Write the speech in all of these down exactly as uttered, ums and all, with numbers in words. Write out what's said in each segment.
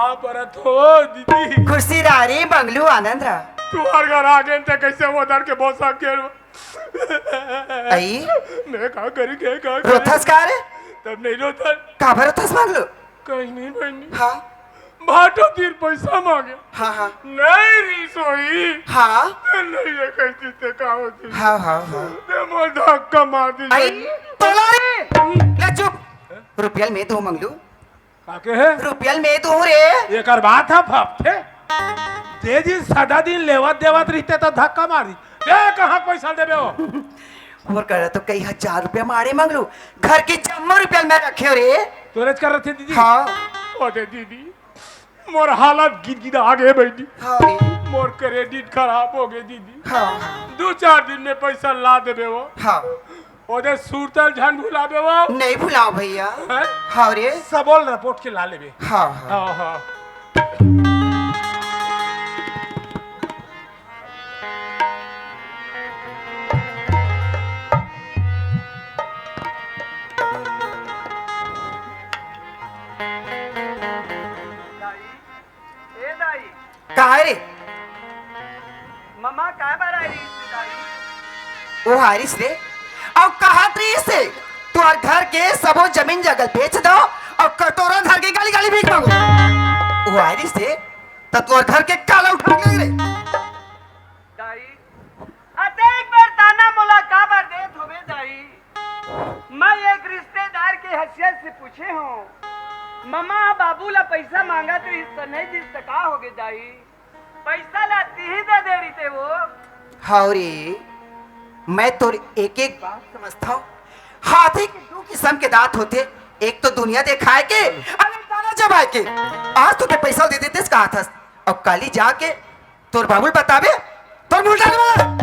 का परत हो दीदी? खुशी रह रे मंगलू, आनंद रह। तुहर घर आ गेन त कैसे वो डर के बहुत साथ खेल। आई? मैं का करी के का करी? रोथस का रे? तब नहीं रोथन। काबर रोथस मंगलू? कहीं नहीं बहनी। हाँ। भाटो तीर पैसा मांगे। हाँ, हाँ। नहीं रही सोई। हाँ। नहीं ये कैसी ते का होती। हाँ, हाँ, हाँ। ते मोर धक्का मार दी आई, जाई। तोला रे। ले चुप। रुपया ल मैं दूं मंगलू। काके है? रुपया ल मैं दूं रे। एकर बात ह फपथे। दे दिन सदा दिन लेवत देवत रहिते त धक्का मारी। दे कहाँ पैसा देबे हो? मोर करा तो कई हजार रुपया मारे मंगलू। घर के जम्मो रुपया ल मैं रखे हो रे। तोरेच कर रथे दीदी? हाँ। ओदे दीदी, मोर हालत गिदगिदा गे बहिनी। हाँ रे। मोर क्रेडिट खराब हो गे दीदी। हाँ, हाँ। दू चार दिन में पैसा ला देबे वो। हाँ। ओदे सुरता ल झन भुलाबे वो। नहीं भुलाओ भैया। हैं? हाँ रे। सबो ल रपोट के ला लेबे। हाँ, हाँ। हाँ, हाँ। दाई, ए दाई। का हे रे? ममा काय बर आय रहिस रे दाई? वो आय रहिस रे, अउ कहत रहिस हे, तुंहर घर के सबो जमीन जगह बेच दो अउ कटोरा धर के गली गली भीख मांगो। वो आय रहिस हे, त तुंहर घर के काला उठा के ले रे। दाई, अतेक बेर ताना मोला काबर देत होबे दाई? मैं एक रिश्तेदार के हैसियत से पूछे हूँ, ममा बाबू ला पैसा मांगत रहिस त नहीं दिस त का होगे दाई? पैसा ला तिही दे दे रहिते वो। हव रे, मैं तोर एक एक बात समझथव। हाथी के दू किसम के दांत होथे, एक तो दुनिया देखाय के, अउ एक दाना चबाय के। आज तो ते पैसा दे देतेस कहत हस, अउ काली जाके तोर बाबू ल बताबे, तोर मुंह डाल मार।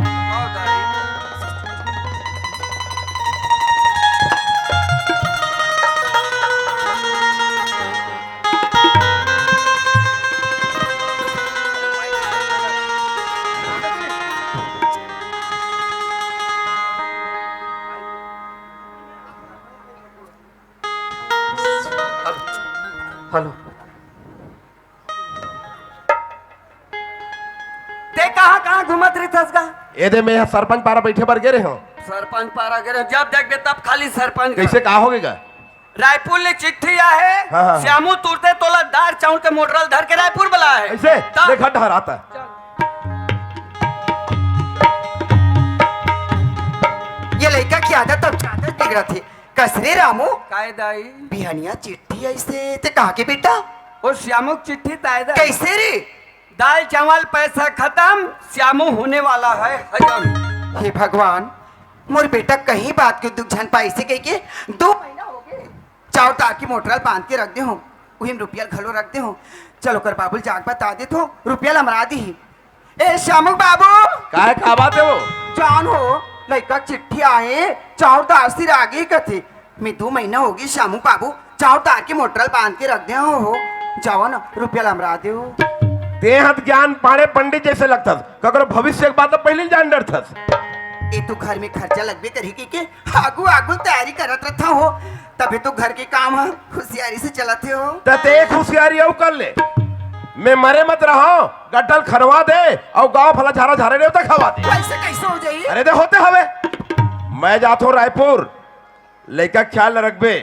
हेलो। ते कहाँ, कहाँ घूमत रहिथस गा? ए दे, मैं सरपंच पारा बैठे बर गे रहे हूँ। सरपंच पारा गे रहे, जब देखबे तब खाली सरपंच। कैसे, का होगे गा? रायपुर ले चिट्ठी आए हे, हाँ, हाँ, हाँ। श्यामू तुरते तोला दार चाउर के मोटरा ल धर के रायपुर बलाय हे। ऐसे? ता- देखा डहराता। ये लइका के आदत अब ज्यादा बिगड़त हे। कस रे रामू? काय दाई? बिहनिया चिट्ठी आइसे, ते कहाँ के बेटा? ओ श्यामू के चिट्ठी ताय दाई। कैसे रे? दाल चावल पैसा खतम, श्यामू होने वाला है हजम। हे भगवान, मोर बेटा कहीं बात के दुख झन पाइसे कहिके दू महीना होगे। चाउर दार के मोटरा ल बांध के रख दे हों, उही म रुपया ल घलो रख दे हों। चल ओकर बाबू ल जाके बता देथों, रुपया ल हमर दीही। ए श्यामू बाबू। काय, का बात हे वो? जान हो, लइका के चिट्ठी आए, चाउर दार सिरागे कथे। मैं दू महीना होगे श्यामू बाबू, चाउर दार के मोटरा ल बांध के रख दे हों हो। जावा ना, रुपया ल हमर दे हो। ते ह त ज्ञान पाड़े पंडित जैसे लगथस, ककरो भविष्य के बात ल पहिली जान डरथस। ए तो घर में खर्चा लगबे करही कहिके आगू आगू तैयारी करत रहिथों हो, तभे तो घर के काम ह हुसियारी से चलत हे हो। त ते एक हुसियारी अउ कर ले, मैं मरे मत रहों, गड्डा ल खनवा दे अउ गाँव भला झारा झारे नेवता खवा दे। वैसे कैसे हो जाही? अरे दे होते हवे, मैं जाथों रायपुर, लइका के ख्याल रखबे।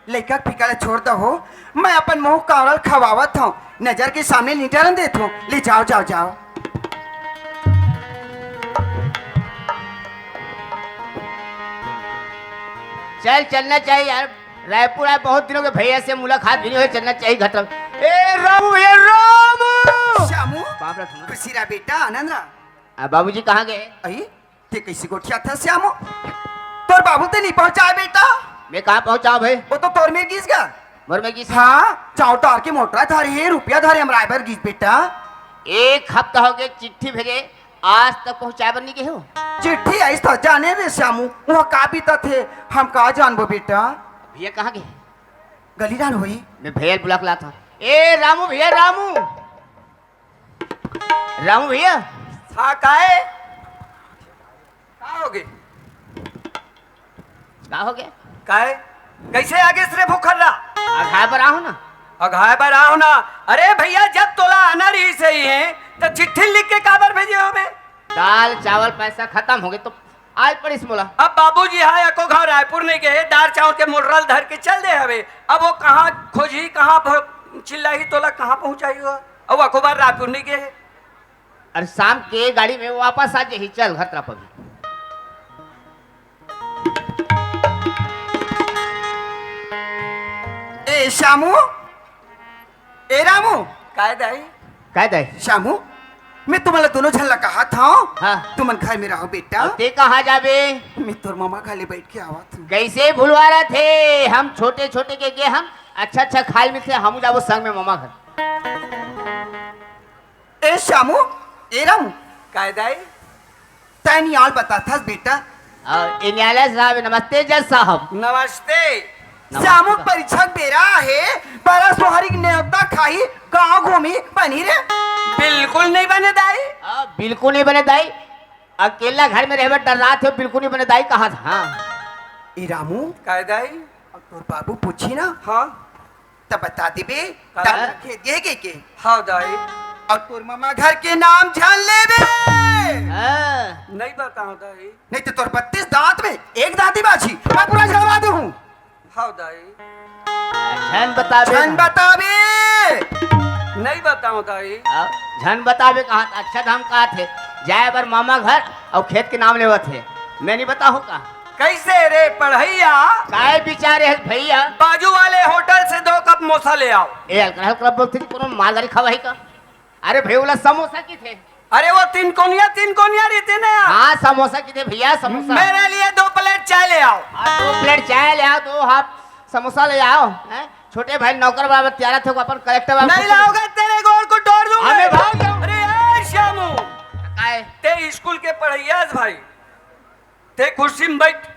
लइका के फिकर ल छोड़ दे हो, मैं अपन मुंह कावड़ा ल खवावत हों, नजर के सामने नइ डरन देथों। ले जाव, जाव, जाव। चल, चलना चाहिए यार। रायपुर आए बहुत दिन होगे, भैया से मुलाकात भी नहीं होय, चलना चाहिए घर तरफ। ए रामू, ए रामू! श्यामू, बाप रे, सुनो। खुशी रह बेटा, आनंद रह। आ, बाबूजी कहाँ गए? अई, ते कैसे गोठियाथस श्यामू? तोर बाबू ते नहीं पहुंचाय बेटा। मैं कहाँ पहुंचाव भाई? वो तो तोर मेर गिस गा। मोर मेर गिस? हाँ, चाउर दार के मोटरा धरे हे, रुपया धरे हमर आय बर गिस बेटा। एक हफ्ता होगे चिट्ठी भेजे, आज तक पहुंचाय बर नहीं गे हो। चिट्ठी आइस त जाने रे श्यामू, उहाँ का बीतत हे, हम का जानबो बेटा। भैया कहाँ गए? गली डाहर होही। मैं भैया ल बुला के लाथों। ए रामू भैया, रामू। रामू भैया। हाँ, काय? का होगे? का होगे? काय? कैसे आगेस रे भूखर्रा? आघाय बर आहों ना। अघाय बर आव ना। अरे भइया, जब तोला आना रहिस हे, त चिट्ठी लिख के काबर भेजे होबे? दाल चावल पैसा खतम होगे त आय पड़िस मोला। अब बाबूजी हा एको घांव रायपुर नइ गे हे, दाल चावल के मोटरा ल धर के चल दे हवे। अब ओ कहां खोजही, कहां भ-, चिल्लाही, तोला कहां पहुंचाही ओ? अउ एको बार रायपुर नइ गे हे। अरे, शाम के गाड़ी में वापस आ जाही, चल घर तरफ अभी। ए श्यामू, ए रामू। काय दाई? काय दाई? श्यामू, मैं तुमन ला दोनों झन ला कहत हंव, हाँ। तुमन घर में रहो बेटा। अउ ते कहाँ जाबे? मैं तोर ममा घर ले बैठ के आवत हंव। कैसे भुलवा रहे थे? हम छोटे छोटे के गे हन, अच्छा अच्छा खाय मिलथे, हमू जाबो संग में ममा घर। ए श्यामू, ए रामू। काय दाई? तैं नियाल बताथस बेटा। अउ ए नियाल साहब, नमस्ते जज साहब। नमस्ते। नमस्ते। श्यामू के परीक्षा के बेरा हे, बरा सोहरी के नेवता खाही, गांव घूमी, बनही रे? बिल्कुल नइ बने दाई। हाँ, बिल्कुल नइ बने दाई। अकेला घर में रहे बर डर्रात हे, बिल्कुल नइ बने दाई, कहां था? हाँ। ए रामू। काय दाई? अउ तोर बाबू पूछही ना? हाँ। त बता देबे, का? तब खेत गे के, के? हाँ दाई। अउ तोर ममा घर के नाम झन लेबे। हाँ। नइ बतांव दाई। नइ त तोर बत्तीस दांत में एक दांती बाचही, मैं पूरा झड़वा देहूं। हाँ दाई। झन बताबे झन ना। बताबे। नइ बतांव दाई। हाँ, झन बताबे कहां? अच्छा, त हम कहत हे, जाय बर ममा घर अउ खेत के नाम लेवत हे, मैं नइ बताहूं का? कैसे रे पढ़इया? काय बिचारे हस भइया? बाजू वाले होटल से दो कप मोसा ले आव। ए, हल्का हल्का बोलथे कि कोनो मालगाड़ी खवाही का? अरे भइया, ओला समोसा किथे। अरे वो तीन कोनिया, तीन कोनिया रहिथे ना। हाँ, समोसा किथे भइया, समोसा। मेरे लिए दो प्लेट चाय ले आव। हाँ, दो प्लेट चाय ले आव, दो हाफ समोसा ले आव, हैं? छोटे भाई नौकर बराबर तैयार थे, अपन कलेक्टर बराबर नइ लावगे, तेरे गोड़ को तोड़ दूंगा। अबे भाग जाव। अरे ए श्यामू, काय? ते स्कूल के पढ़इया हस भाई, ते कुर्सी में बैठ।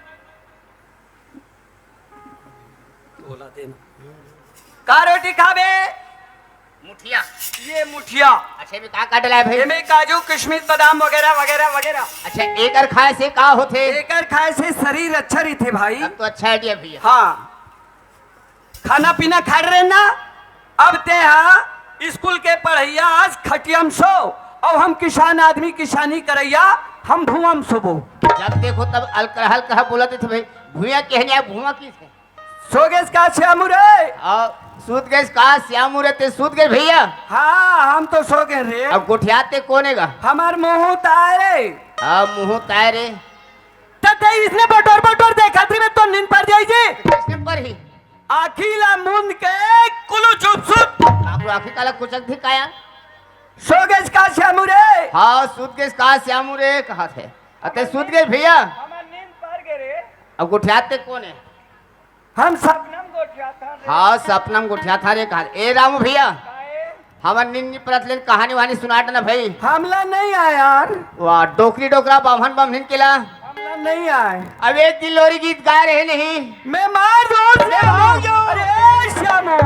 ओला दे ना। का रोटी खाबे? मुठिया। ये मुठिया। अच्छा, एमे का का डलाय भाई? एमे काजू, किशमिश, बादाम वगैरह, वगैरह, वगैरह। अच्छा, एकर खाय से का होथे? एकर खाय से शरीर अच्छा रहिथे भाई। तब तो अच्छा idea भइया। हाँ। खाना पीना खाय रहे ना, अब ते हा स्कूल के पढ़इया हस, खटिया म सो, अउ हम किसान आदमी, किसानी करइया, हम भुंवा म सोबो। जब देखो तब अलकरहा अलकरहा बोलत रहिथे भाई, भुइयां के हनिया भुंवा किथे। सो गेस का श्यामू रे? अउ सूत गेस का श्यामू रे, ते सूत गेस भइया? हाँ, हम तो सो गेन रे। अब गोठियात ते कोन हे गा? हमर मुंहू ताय रे। हाँ, मुंहू ताय रे। त ते इसने बटोर बटोर देखत रही में तो नींद पर जाही जी। किसने पर ही? आँखी ला मूंद के कुलु चुप सुत। काकू आँखी काला कुचक धी काया? सो गेस का श्यामू रे? हाँ, सूत गेस का श्यामू रे, कहाथे? अते सूत गेस भइया? हमर नींद पर गे रे। अब गोठियात ते कोन हे? हम सपना म गोठियात हन रे। हाँ, सपना म गोठियात हन रे, कहा। ए रामू भइया, काहे? हमर नींद नी परत ले कहानी वहानी सुनात ना भाई। हमला नइ आय यार। वाह, डोकरी डोकरा, बाम्हन बाम्हनिन के ला। हमला नइ आय। अब एक दिन लोरी गीत गाय रहे नहीं। मैं मार दूं मैं श्यामू। मार दूं। अरे श्यामू।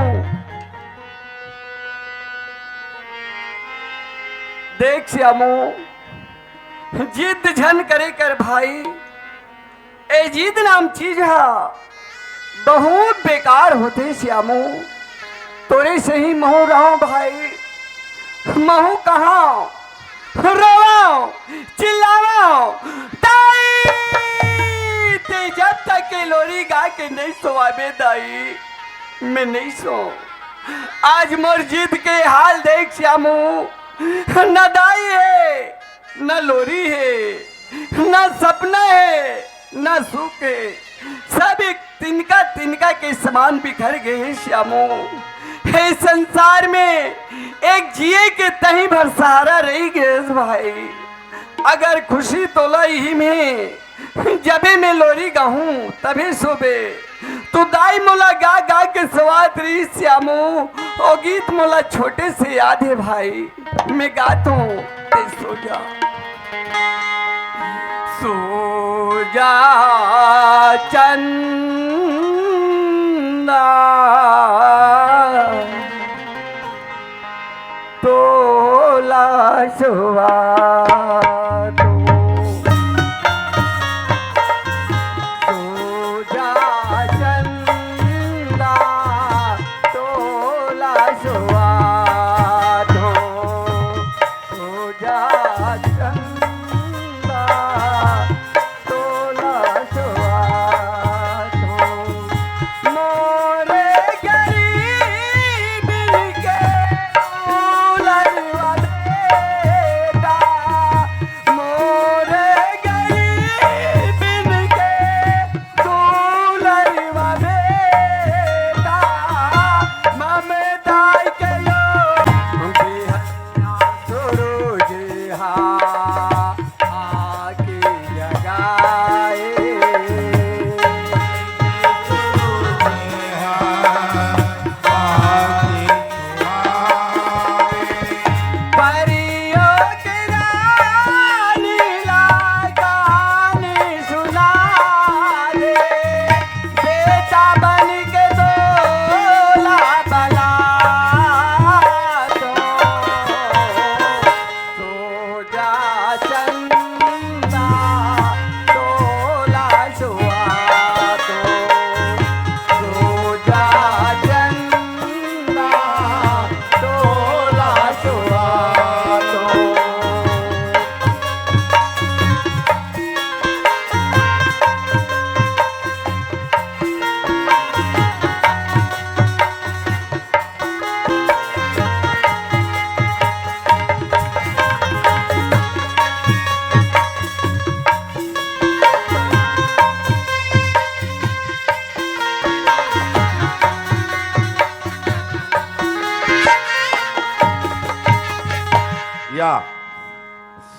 देख श्यामू, जिद झन करे कर भाई। ए जिद नाम चीज ह बहुत बेकार होथे श्यामू। तोरे सही महूं रहंव भाई, महूं कहांव, रोवंव, चिल्लावंव, दाई, ते जब तक के लोरी गा के नइ सोवाबे दाई, मैं नइ सोवंव। आज मोर जिद के हाल देख श्यामू, न दाई हे, न लोरी हे, न सपना हे, न सुख हे, सब एक तिनका तिनका के समान बिखर गे हे श्यामू। हे संसार में एक जिए के तहीं भर सहारा रहि गे हे भाई। अगर खुशी तोला इही में जबे मैं लोरी गाहूं, तभे सोबे। तू दाई मोला गा गा के सवात रहिस श्यामू, ओ गीत मोला छोटे से याद हे भाई। मैं गात हूं, ते सो जा। सो जा चंदा, तोला सुहातो। सो जा चंदा, तोला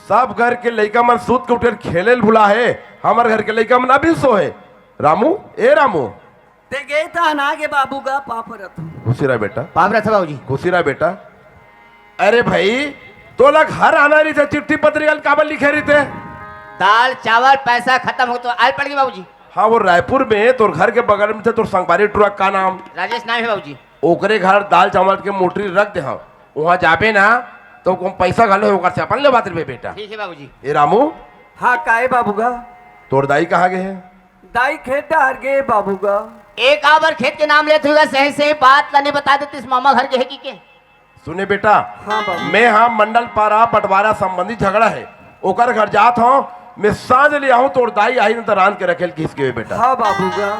सब घर के लइका मन सूत के उठे खेले ल भुला हे, हमर घर के लइका मन अभी सो हे। रामू, ए रामू। ते गे त अना गे बाबू गा, पाँव परत हूँ। खुशी रह बेटा। पाँव परत हूँ बाबूजी। खुशी रह बेटा। अरे भाई, तोला घर आना रहिथे, चिट्ठी पत्री काबर लिखे रहिथे? दाल, चावल, पैसा खतम हो तो आल पड़ गे बाबूजी। हाँ, वो रायपुर में तोर घर के बगल में थे, तोर संगवारी टुरा का नाम? राजेश नाम हे बाबूजी। ओकरे घर दाल चावल के मोटरी रख दे हव, वहाँ जाबे ना तो ओमा पैसा घलो हे, ओकर से अपन लेवात रहिबे बेटा। ठीक हे बाबूजी। ए रामू। हाँ, काहे बाबू गा? तोर दाई कहाँ गे हे? दाई खेत डहर गे बाबू गा। एक आबर खेत के नाम लेत हुआ, सही सही बात ला नइ बता देतिस, मामा घर गे हे कि के? सुने बेटा, हाँ बाबू। मैं हा मंडल पारा बंटवारा संबंधी झगड़ा हे, ओकर घर जात हूँ, मैं सांझ ले आहूँ, तोर दाई आही न त रांध के रखे ल किहिस के बेटा। हाँ बाबू गा।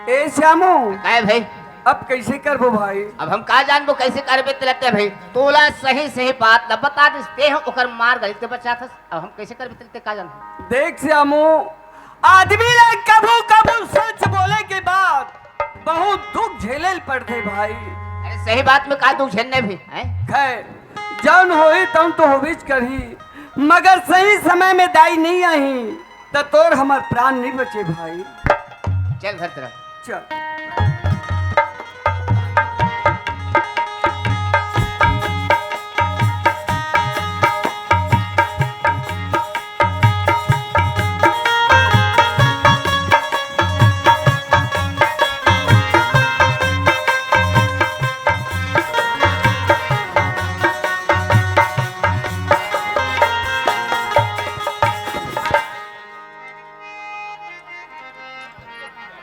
ए श्यामू। काय भाई? अब कैसे करबो भाई? अब हम का जानबो कैसे करबे तेला ते भाई? तोला सही सही बात ला बता दिस, ते ह ओकर मार गली ते बचाथस। अब हम कैसे करबे तेला ते का जानबो? देख श्यामू, आदमी ला कभू कभू सच बोले के बाद बहुत दुख झेले ल पड़थे भाई। अरे सही बात में का दुख झेलने भी, हैं? खैर, जौन होही तौन तो होबेच करही, मगर सही समय में दाई नहीं आही त तोर हमर प्राण नहीं बचे भाई। चल घर तरफ। चल।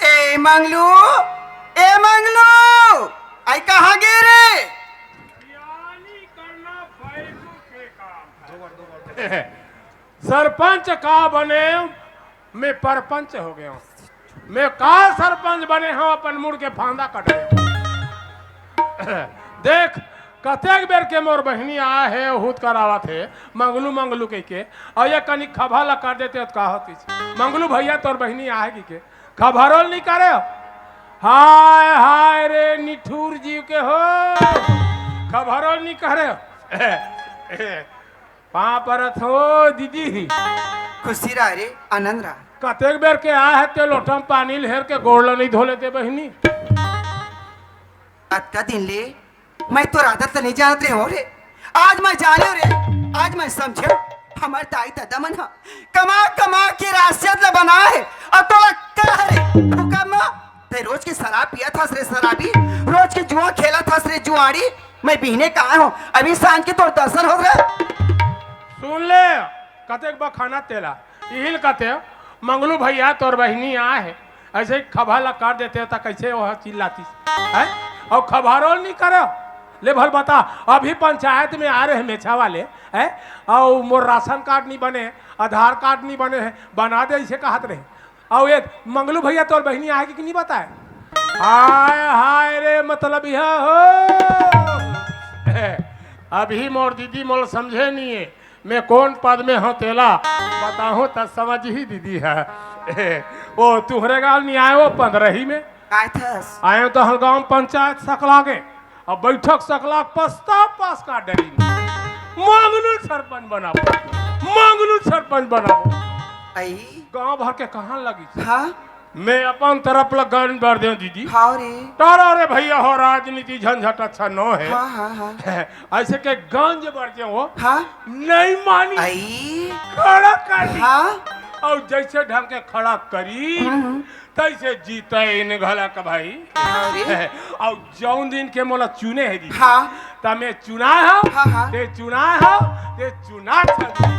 ए मंगलू, ए मंगलू, आई कहाँ गे रे? सरपंच का बने, मैं परपंच हो गया हूँ। मैं का सरपंच बने हूँ, अपन मुड़ के फांदा कट गया। देख, कतेक बेर के मोर बहिनी आए हे, हुत करावत हे, मंगलू मंगलू कह के, और ये कनी खभा ला कर देते तो का होती? मंगलू भैया तोर बहिनी आए की के, खभरोल नहीं करे हो। हाय हाय रे निठूर जीव के हो, खभरोल नहीं करे हो। पाँव परत हो दीदी। खुशी रह रे, आनंद रह। कतेक बेर के आए हे ते लोटा में पानी ल हेर के गोड़ ल नहीं धो लेते बहिनी। अतका दिन ले मैं तोर आदत ल नहीं जानत रहे हो रे। आज मैं जाने रे, आज मैं समझे। हमर दाई ददा मन ह कमा कमा के रासियत ल बनाए हे, अउ तोला का रे हुकम म ते रोज के शराब पियत हस रे शराबी, रोज के जुआ खेलत हस रे जुआड़ी। मैं बिहने कहाँ हूँ, अभी सांझ के तोर दर्शन होत रहे। सुन ले, कतेक बखाना तेला। इहिल कते, मंगलू भैया तोर बहिनी आए हे, ऐसे ही खभा ला कर देते त कैसे वह चिल्लाती है? और खभरोल नहीं करे। ले भल बता, अभी पंचायत में आ रहे मेछा वाले, है? और मोर राशन कार्ड नहीं बने, आधार कार्ड नहीं बने है, बना दे, इसे कहत रहे। अउ ये मंगलू भैया तोर बहिनी आए कि नहीं बताए? हाय हाय रे, मतलब यह हो। अभी मोर दीदी मोला समझे नहीं है, मैं कौन पद में हूँ तेला बताहूँ त समझ ही दीदी है। वो तुहरे गाल नहीं आए, वो पंद्रही में आए थस। आए तो हल गांव पंचायत सकला के, अब बैठक सकला के प्रस्ताव पास कर डरी। मंगलू सरपंच बनाबो, मंगलू सरपंच बनाबो। आई। गांव भर के कहां लगी? हाँ। मैं अपन तरफ ल गंज बर देव दीदी। हाँ रे। तारा रे भैया हो, राजनीति झंझट अच्छा नो है। हाँ, हाँ, हाँ। ऐसे के गंज बर देव हो। हाँ। नहीं मानी। आई। खड़ा कर दी। हाँ। और जैसे ढंग के खड़ा करी, हम्म, हम्म। तैसे जीते इन घला का भाई। हाँ रे। और जौन दिन के मोला चुने है दीदी, हाँ। त मैं चुना हूँ, हाँ, हाँ। ते चुना हूँ, ते चुना छा।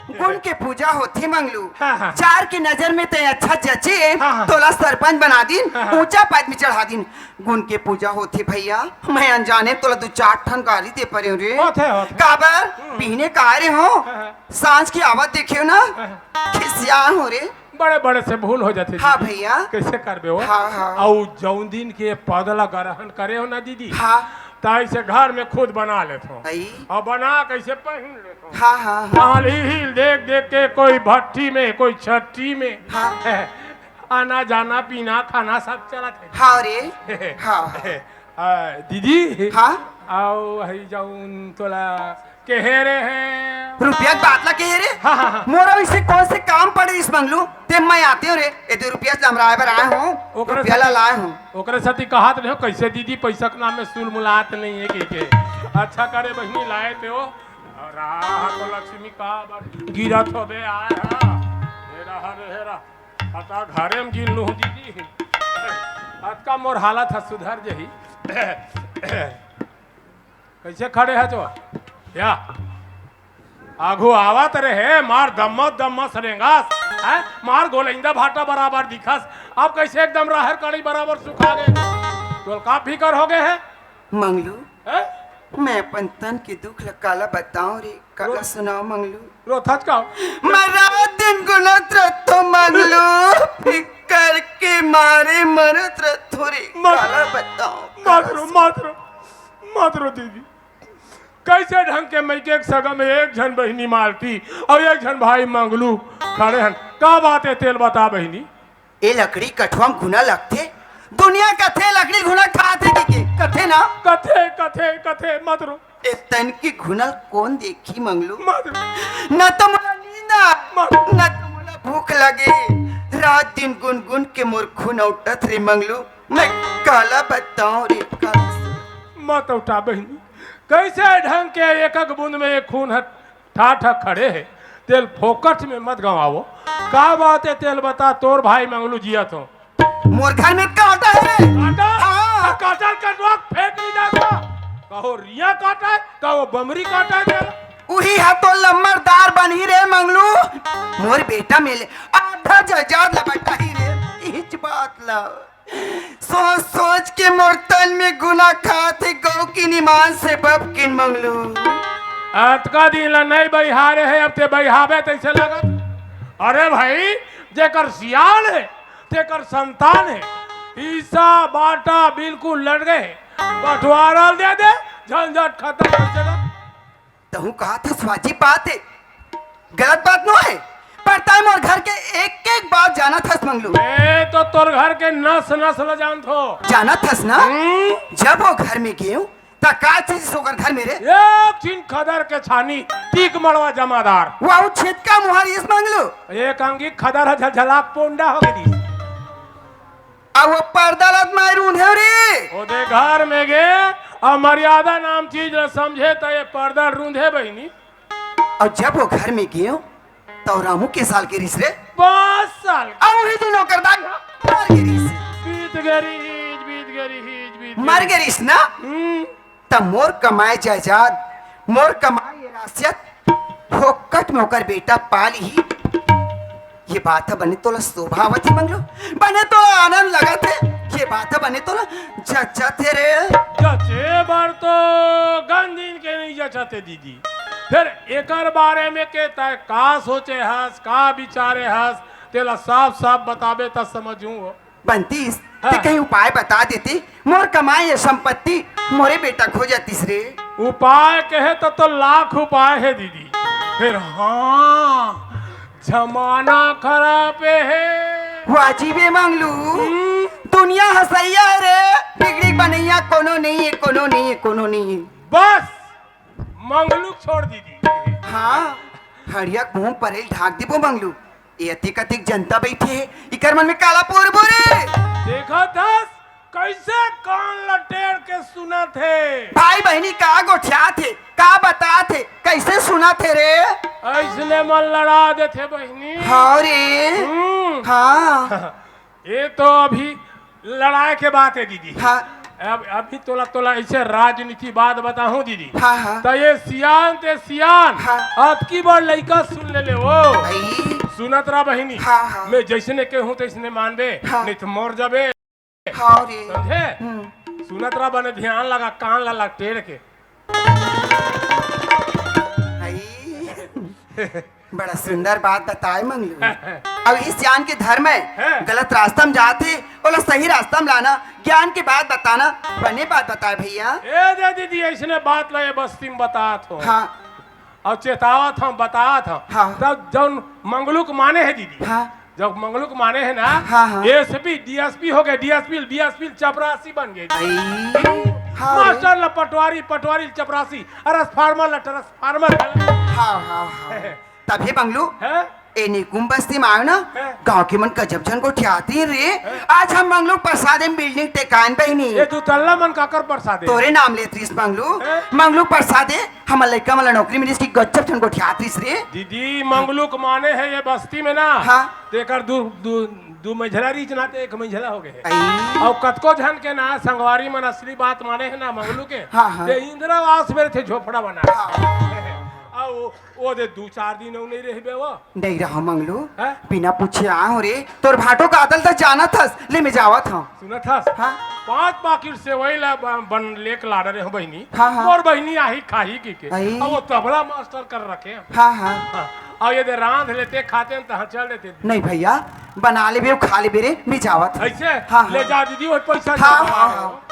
गुण के पूजा होथे मंगलू। हाँ, हाँ। चार के नजर में ते अच्छा जचे, हाँ, हाँ। तोला सरपंच बना दिन, हाँ, हाँ। ऊंचा पद में चढ़ा दिन। गुण के पूजा होथे भैया, मैं अनजाने तोला दू चार ठन गारी दे परे हूँ रे। होथे, होथे। काबर? हम्म। बिहने कहा रे हो? हाँ, हाँ। सांझ की आवत देखे हो ना? हाँ, हाँ। खिसिया हो रे। बड़े बड़े से भूल हो जाथे हाँ दीदी। भैया। कैसे करबे वो? हाँ, हाँ। अउ जौन दिन के पद ला ग्रहण करे हो ना दीदी, हाँ। ताई से घर में खुद बना लेत हो। आई। और बना कैसे पहन लेत हो। हाँ, हाँ, हाँ। काल ही हिल देख देख के कोई भट्टी में, कोई छट्टी में। हाँ। आना जाना पीना खाना सब चलत है। हाँ रे। हाँ। आ, दीदी। हाँ। अउ हई जौन तोला कहे रहे हैं। रुपया के बात ला कहे रे। हाँ, हाँ, हाँ। मोर अउ इसे कौन से काम पड़े रिहिस मंगलू? ते मैं आते हूँ रे, ये दो रुपया से लमराए बर आए हूँ, ओकरे रुपया ला सेती, लाए हूँ। ओकरे सेती कहत रहे हो, कैसे दीदी पैसा के नाम में सुलमुलात नहीं है, कह के। अच्छा करे बहिनी लाए ते हो। राह तो लक्ष्मी का बर गिरत हो बे, आए हा। हे रहा रे, हे रहा। अता घरे में गिन लूँ दीदी। अतका मोर हालत है सुधर जही। कैसे खड़े है तो? या। आघू आवत रहे, मार दम्मस दम्मस रेंगस, हैं? मार गोलैंदा भाटा बराबर दिखस। अब कैसे एकदम राहर कड़ी बराबर सुखा गए? तोल का फिकर हो गए है? मंगलू, हैं? मैं अपन तन के दुख ल काला बताऊं रे, काला रो-, सुनाओ मंगलू। रोथच का? मैं रात दिन गुनत रहतो मंगलू, फिकर के मारे मरत रहतो रे, मत, काला बताऊं, मत काला रो, सुनाओ। मत रो, मत रो दीदी। कैसे ढंग के मइके के सगा में एक झन बहिनी मालती अउ एक झन भाई मंगलू खड़े हन। का बात है तेल बता बहिनी? ए लकड़ी कठवा म घुना लगथे। दुनिया कथे लकड़ी घुना खाथे के, के? कथे ना? कथे, कथे, कथे, मत रो। ए तन के घुना ल कोन देखी मंगलू? मत रो। न तो मोला नींद आय, मत रो। न तो मोला भूख लगे। रात दिन गुनगुन के मोर खून अउटत रे मंगलू। मैं काला बताऊं रे, काला। मत अउटा बहिनी। कैसे ढंग के एक एक बूंद में एक खून ह ठा ठा खड़े हे। तेल फोकट में मत गंवावो। का बात है तेल बता, तोर भाई मंगलू जियत हो। मोर घर में कांटा हे। कांटा? हाँ। तो कांटा कटवा के फेंक नहीं जाता। कहो रिया कांटा है, कहो बमरी कांटा है तेल। उही हा तो लम्मरदार बनही रे मंगलू। मोर बेटा में ले आधा जजाद लबटाही रे। इच बात ला। सोच सोच के मोर तन में गुना खात हे, गौ की निमान से बब किन मंगलू। अतका दिन ला नहीं बहिहारे हे, अब ते बहिहाबे तैसे लगत। अरे भाई, जेकर सियान हे, तेकर संतान हे। हिस्सा बांटा बिल्कुल लड़ गए, बंटवारा दे दे, झंझट खत्म हो जाएगा। तहूँ कहत हस वाजिब बात हे, गलत बात नो हे, पर तैं मोर घर के एक एक बात जानत हस मंगलू। मैं तो तोर घर के नस नस ल जानत हो। जानत हस ना? हम्म। जब वो घर में गेंव, त का चीज ओकर घर में रे? एक झिन खदर के छानी, टीक मड़वा जमादार। वाहू छेद का मुहार इस मंगलू। एक अंगी खदर ह झलझला पोंडा हो गई। अब वो पर्दा लत मार रूंधे रे। ओदे घर में गे, अब मर्यादा नाम चीज ल समझे त ये पर्दा रूंधे बहिनी। अउ जब वो घर में गेंव, त रामू के साल के रिहिस रे? पाँच साल। अउ उही दिन ओकर दाई ह मर गे रिहिस। बीत गे रिहिस, बीत गे रिहिस, बीत गे मर गे रिहिस ना? हम्म। त मोर कमाए जायदाद, मोर कमाए ये रासियत, फोकट में ओकर बेटा पा लिही। ये बात ह बने तोला शोभा आवत हे मंगलू, बने तोला आनंद लगत हे। ये बात ह बने तोला जचत हे रे। जचे बर तो गंदिन के नहीं जचत हे दीदी। फिर एकर बारे में के तय का सोचे हस, का विचारे हस, तेला साफ साफ बताबे त समझूं हो। बनतीस, हाँ। ते कहीं उपाय बता देती, मोर कमाई ये संपत्ति मोरे बेटा खो जातीस रे। उपाय कहे त तो लाख उपाय हे दीदी। फिर हाँ, जमाना खराब हे। वाजिबे मंगलू, हम्म। दुनिया हसैया हे रे, बिगड़ी बनैया कोनो नहीं हे, कोनो नहीं हे, कोनो नहीं हे। बस, मंगलू छोड़ दीदी। हाँ, हड़िया मुंह परेल ढाक दीबो मंगलू। ये अतिक अतिक जनता बैठे हे, इकर मन में काला पोरबो रे। देखत हस, कैसे कान लटेर के सुनत हे। भाई बहिनी का गोठियात हे, का बतात हे, कैसे सुनत हे रे? ऐसने मन लड़ा देथे बहिनी। हाँ रे। हम्म। हाँ। ये तो अभी लड़ाई के बात हे दीदी। हाँ। अब अभी तोला, तोला ऐसे राजनीति बात बताहूँ दीदी। हाँ, हाँ। त ये सियान ते सियान, हाँ। अतकी बड़ लइका सुन ले ले वो। आई। सुनत रहा बहिनी। हाँ, हाँ। मैं जैसने कहूँ तैसने मानबे, हाँ। नहीं तो मर जाबे। हाँ रे। समझे? हम्म। सुनत रहा बने ध्यान लगा, कान ला लटेर के। आई। बड़ा सुंदर बात बताए मंगलू। अब इस ज्ञान के धर्म हे, हाँ। गलत रास्ता में जात हे, ओला सही रास्ता में लाना, ज्ञान के बात बताना, बने बात बताए भैया। ए दे दीदी, ऐसने बात ला ये बस्ती में बतात हो। हाँ। अउ चेतावत हंव, बतात हंव। हाँ। तब जौन मंगलू के माने हे दीदी, हाँ। जब मंगलू के माने हे ना, हाँ, हाँ। एसपी, डीएसपी हो गए, डीएसपी, डीएसपी चपरासी बन गए। आई। हाँ रे। मास्टर ला पटवारी, पटवारी ला चपरासी, अउ ट्रांसफार्मर ला ट्रांसफार्मर। हाँ, हाँ, हाँ। तभे मंगलू, हैं? ए निकुम बस्ती म आयो ना, हैं? गाँव के मन गजब झन गोठियात हे रे। हैं? आज हम मंगलू परसादे म बिल्डिंग टेकान बहिनी। ए दू तल्ला मन काकर परसादे? तोरे नाम लेत रिहिस मंगलू। हैं? मंगलू परसादे, हमर लइका मन ला नौकरी मिलिस कि गजब झन गोठियात रिहिस रे। दीदी, मंगलू के माने हे ए बस्ती म ना। हाँ। तेकर दू, दू, दू मंझला रिहिस ना, ते एक मंझला हो गे हे। अई। अउ कतको झन के ना संगवारी मन असली बात माने हे ना मंगलू के। हाँ, हाँ। ते इंदिरा आवास म रहिथे झोपड़ा बना। हाँ। अउ ओ दे दू चार दिन अउ नइ रहिबे वो। नइ रहा मंगलू। हैं? बिना पूछे आए हों रे। तोर भाटो का आदत ल जानत हस। ले मैं जावत हँव। सुनत हस? हाँ। पाँच पाकिट सेवई ला ब-, बन लेके लाने रहे हों बहिनी। हाँ, हाँ। मोर बहिनी आही खाही कहिके। अई। अउ वो तबला मास्टर कर रखे हे। हाँ, हाँ। हाँ। अउ ए दे रांध लेते खाते हैं, तहाँ चल देते। नहीं भइया, बना लेबे अउ खा लेबे रे, मैं जावत हँव। अइसे? हाँ, हाँ। ले जा दीदी, वो पैसा हाँ, दे। हाँ, हाँ।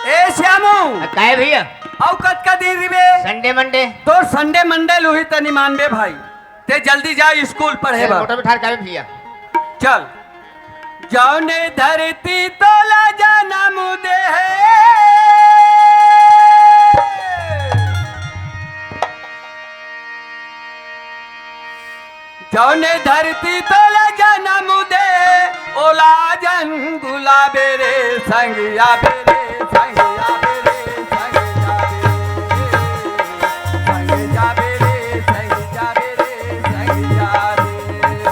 ए श्यामू। आ, काय भइया? अउ कतका दिन रिबे? Sunday Monday। तोर Sunday Monday ल होही त नइ मानबे भाई। ते जल्दी जा स्कूल पढ़े बर। मोटर बिठा के आबे भइया। चल। जउने धरती तोला जनम दे हे, जउने धरती तोला जनम दे, ओला झन भुलाबे रे संगिया बे रे, संगिया बे रे, संगिया बे रे, संगिया बे रे, संगिया बे रे, संगिया बे रे।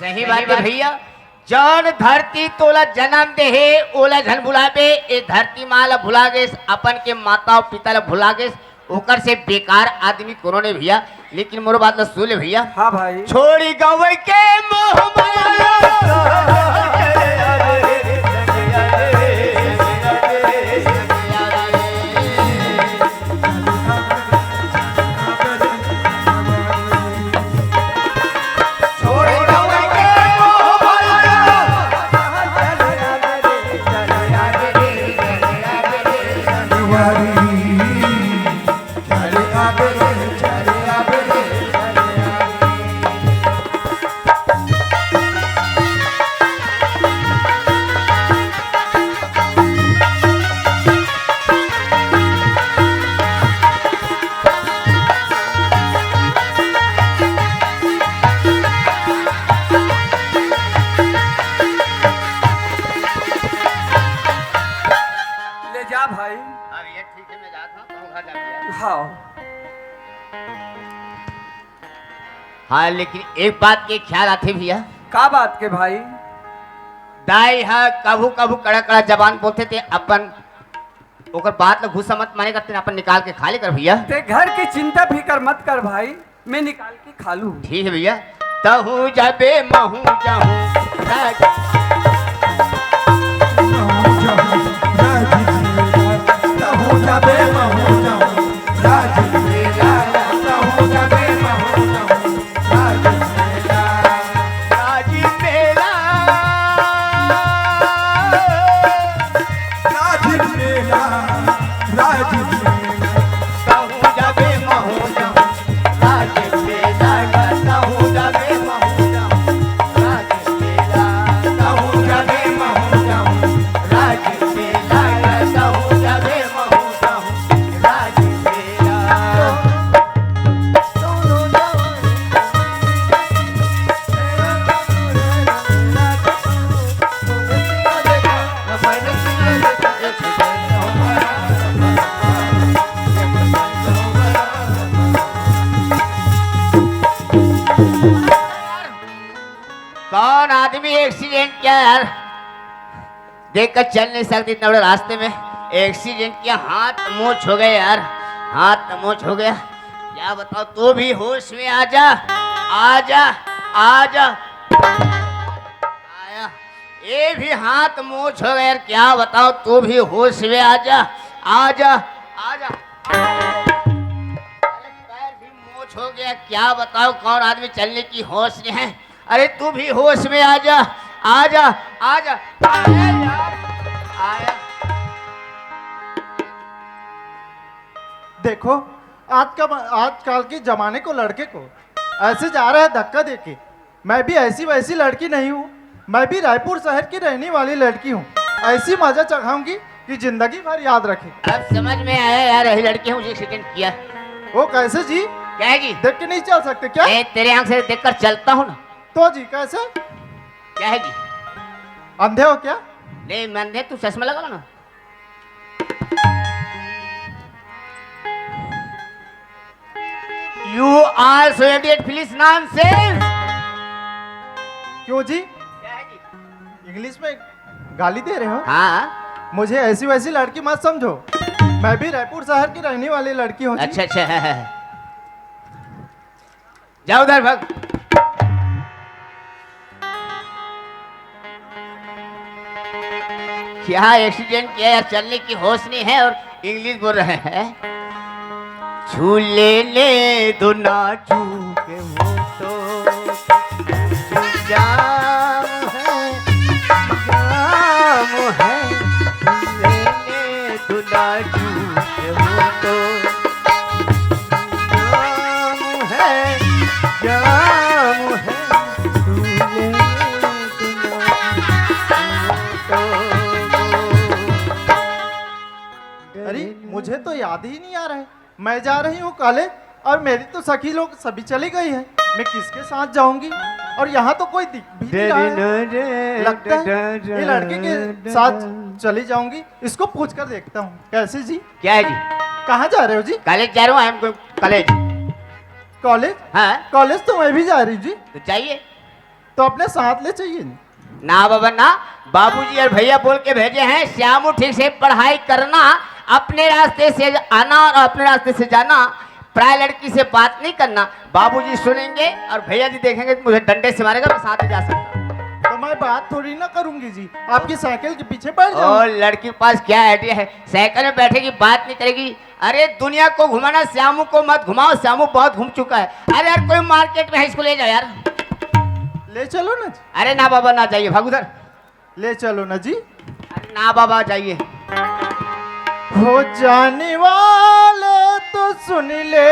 सही बात हे भइया, जौन धरती तोला जनम दे हे, ओला झन भुलाबे। ए धरती माँ ला भुला गेस, अपन के माता अउ पिता ला भुला गेस, ओकर से बेकार आदमी कोनो नइ भइया। लेकिन मोर बात ला सुन ले भइया। हाँ भाई। छोड़ी गवई के मोह माया। ले जा भाई। हाँ भइया, ठीक हे, मैं जात हँव, कहूँ घर जा भइया। हाँ। हाँ, लेकिन एक बात के ख्याल आथे भइया। का बात के भाई? दाई ह कभू कभू कड़ा कड़ा जबान बोलथे, ते अपन ओकर बात ला गुस्सा मत माने कर, तेन अपन निकाल के खा ले कर भइया। ते घर के चिंता फिकर मत कर भाई, मैं निकाल के खा लूँ। ठीक हे भइया। तहूँ जाबे महूँ जाहूँ राज। महूँ जाहूँ राज। तहूँ जाबे महूँ जाहूँ राज। तहूँ जाबे महूँ जाहूँ राज। राज मेला। राज मेला। राज मेला। तहूँ जाबे महूँ जाहूँ। कौन आदमी एक्सीडेंट किया यार? देख कर चल नहीं सकती इतना बड़े रास्ते में। एक्सीडेंट किया, हाथ मोच हो गया यार, हाथ मोच हो गया। क्या बताओ, तू भी होश में आ जा, आ जा, आ जा। आया, ये भी हाथ मोछ हो गया यार। क्या बताओ, तू भी होश में आ जा, आ जा, आ जा। अरे, पैर भी मोछ हो गया। क्या बताओ, कौन आदमी चलने की होश में है? अरे, तू भी होश में आ जा, आ जा, आ जा। अरे यार, आया। देखो, आज का, आजकल के जमाने को, लड़के को ऐसे जा रहा है धक्का देके। मैं भी ऐसी वैसी लड़की नहीं हूँ, मैं भी रायपुर शहर की रहने वाली लड़की हूँ। ऐसी मजा चखाऊंगी कि जिंदगी भर याद रखेगी। अब समझ में आया यार, यही लड़की हूँ जो एक्सीडेंट किया। वो कैसे जी? क्या है जी? देख के नहीं चल सकते क्या? ए, तेरे आंख से देखकर चलता हूँ ना। तो जी कैसे? क्या है जी? अंधे हो क्या? नहीं, मैं अंधे, तू चश्मा लगा लो ना। You are so idiot, please nonsense। क्यों जी? क्या है जी? इंग्लिश में गाली दे रहे हो? हाँ। मुझे ऐसी वैसी लड़की मत समझो, मैं भी रायपुर शहर की रहने वाली लड़की हूँ जी। अच्छा, अच्छा, है, है, है। जाओ उधर, भाग। क्या एक्सीडेंट किया यार, चलने की होश नहीं है और इंग्लिश बोल रहे हैं। छू लेने दो नाजू के होठों, जाम है, जाम है, छू लेने दो नाजू के होठों। जाम है, जाम है, तू ले। अरे, मुझे तो याद ही नहीं आ रहा है। मैं जा रही हूँ कॉलेज और मेरी तो सखी लोग सभी चली गई है। मैं किसके साथ जाऊंगी? और यहाँ तो कोई दिख भी नहीं रहा है। लगता है ये लड़के के साथ चली जाऊंगी। इसको पूछ कर देखता हूँ। कैसे जी? क्या है जी? कहाँ जा रहे हो जी? कॉलेज जा रहा हूँ, I am going college। College? हाँ। कॉलेज तो मैं भी जा रही हूँ जी। तो जाइए। तो अपने साथ ले चाहिए। ना बाबा ना, बाबूजी और भैया बोल के भेजे हैं, श्यामू ठीक से पढ़ाई करना, अपने रास्ते से आना और अपने रास्ते से जाना। पराय लड़की से बात नहीं करना। बाबूजी सुनेंगे और भैया जी देखेंगे तो मुझे डंडे से मारेगा, मैं साथ ही जा सकता हूँ। तो मैं बात थोड़ी ना करूंगी जी, आपकी साइकिल के पीछे बैठ जाऊंगी। और लड़की के पास क्या आइडिया है, साइकिल में बैठेगी, बात नहीं करेगी। अरे दुनिया को घुमाना, श्यामू को मत घुमाओ, श्यामू बहुत घूम चुका है। अरे यार कोई मार्केट में है, इसको ले जाओ यार। ले चलो ना जी। अरे ना बाबा ना जाइए, भाग उधर। ले चलो ना जी। अरे ना बाबा जाइए। हो जाने वाले तो सुन ले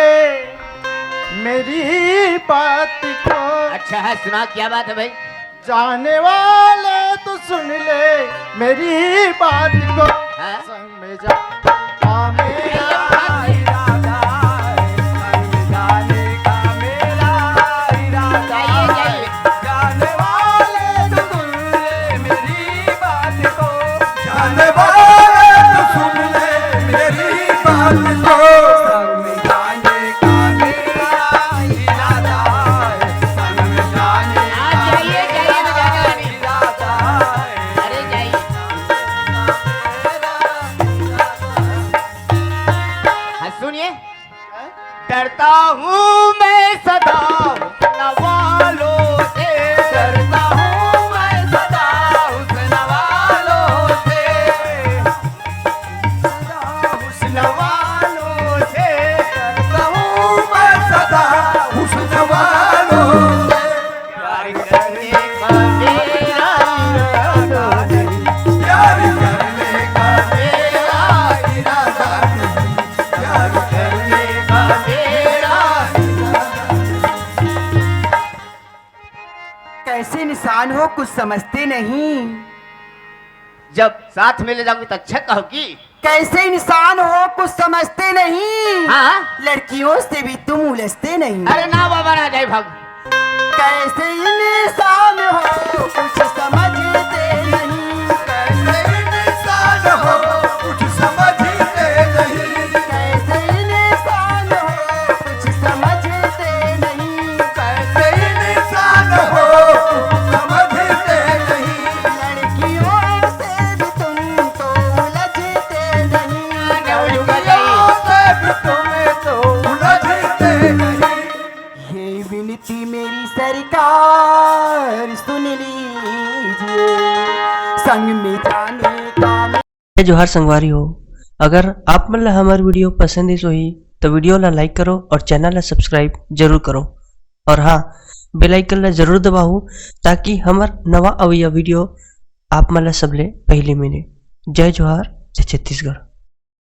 मेरी बात को। अच्छा है, सुना, क्या बात है भाई? जाने वाले तो सुन ले मेरी बात को। हाँ? संग में जा, हाँ, मेरा इरादा है, संग में जाने का मेरा इरादा है। जाइए, जाइए। जाने वाले तो सुन ले मेरी बात को, जाने वाले तो सुन ले मेरी बात को। संग में जाने का मेरा इरादा है, संग में जाने का मेरा इरादा है। अरे जाइए। हाँ, सुनिए। डरता हूँ मैं सदा हुस्न वालों से। डरता हूँ मैं सदा हुस्न वालों से। सदा हुस्न वालों से। डरता हूँ मैं सदा हुस्न वालों से। प्यार करने का मेरा इरादा नहीं। प्यार करने का मेरा इरादा नहीं। प्यार करने का मेरा इरादा नहीं। कैसे इंसान हो, कुछ समझते नहीं। जब साथ में ले जाओगे तो अच्छा कहोगी। कैसे इंसान हो, कुछ समझते नहीं। हाँ। लड़कियों से भी तुम उलझते नहीं। अरे ना बाबा, ना जाए, भाग। कैसे इंसान हो, कुछ समझते नहीं। कैसे इंसान हो, कुछ समझते नहीं। कैसे इंसान हो, कुछ समझते नहीं। कैसे इंसान हो, कुछ समझते नहीं। लड़कियों से भी तुम तो उलझते नहीं। लड़कियों से भी तुम तो उलझते जय जोहार संगवारी हो। अगर आप मन ला हमर वीडियो पसंद आइस होही, तो वीडियो ला लाइक करो और चैनल ला सब्सक्राइब जरूर करो। और हाँ, बेल आइकन ला जरूर दबाहू, ताकि हमर नवा अवइया वीडियो आप मन ला सबले पहले मिले। जय जोहार, जय छत्तीसगढ़।